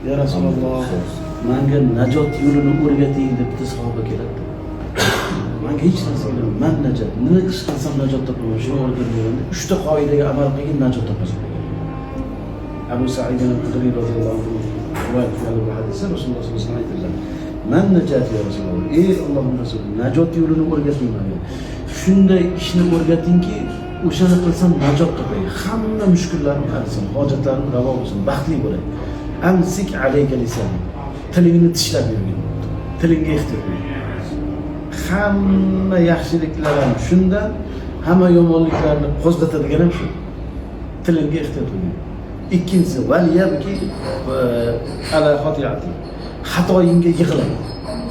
Ya Rasululloh, manga najot yo'lini o'rgating, deb bitta sahoba keladi. Manga hech narsa bilmayman, man najot, nima ish qilsam najot topaman, shuni o'rgating deganda, uchta qoidaga amal qilgin, najot topasan degan. Abu Said al-Hudriy roziyallohu anhu rivoyat qilgan bu hadisda Rasululloh sollallohu alayhi vasallam aytadilar: "Man najot, ya Rasululloh?" Ey Allohning rasuli, najot yo'lini o'rgating menga. Shunday ishni o'rgatingki, o'shani qilsam najot topay. Hamma mushkullarim hal, hojatlarim ravo bo'lsin, baxtli bo'lay. "Amsik alayka lisanik." Tilingni tishlab yurgin. Tilingga ehtiyot bo'l. Hamma yaxshiliklar ham shundan, hamma yomonliklarni qo'zg'atadigan ham shu. Tilingga ehtiyot bo'lgin. Ikkinchisi, val yabki ala xotiati. Xatoyingga yig'la.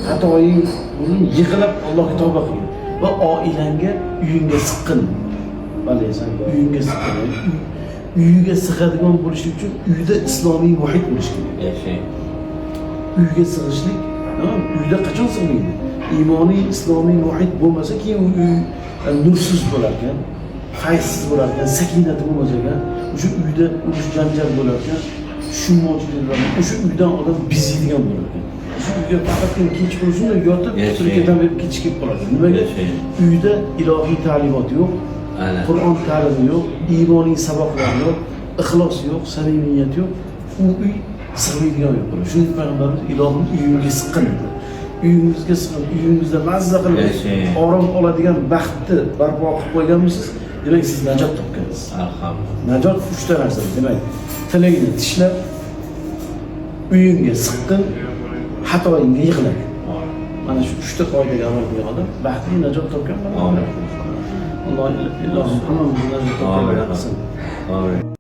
Xatoying bilan yig'lab Allohga tavba qilgin va oilangga, uyingga siqqin. Sen uyingga siqqin. Uyiga sig'adigan bo'lishi uchun uyda islomiy muhit bo'lishi kerak. Yashang. Uyga sig'ishlik, tamom, uyda qachon sig'maydi? Iymoniy, islomiy muhit bo'lmasa, keyin u uy nursiz bo'lar ekan, fayzsiz bo'lar ekan, sakinati bo'lmas ekan, o'sha uyda urush janjal bo'lar ekan, tushunmovchiliklar, o'sha uydan odam beziydigan bo'lar ekan. O'sha uyga faqatgina kechqurun shunday yotib, Yashang. ketaverib ketish kelib qoladi. Nimaga? Yashang. Uyda ilohiy ta'limot yo'q, Ana. Qur'on ta'limi yo'q, iymoniy saboqlar yo'q, ixlos yo'q, samimiyat yo'q. U uy sig'maydigan uy bo'ladi. Shuning uchun payg'ambarimiz "Ilohim, uyimga siqqin" dedilar. Uyingizga siqqin, uyingizda mazza qilib Yashang. Orom oladigan baxtni barpo qilib qo'yganmisiz? Demak, siz najot topgansiz. Alhamdulillah. Najot uchta narsa. Demak, tilingni tishlab, uyingga siqqin, xatoyingga yig'la. Mana shu uchta qoidaga amal qilgan odam baxtli, najot topgan bo'ladi. Amin. Alloh ilohim hammamizni najot topganlardan qilsin. Amin.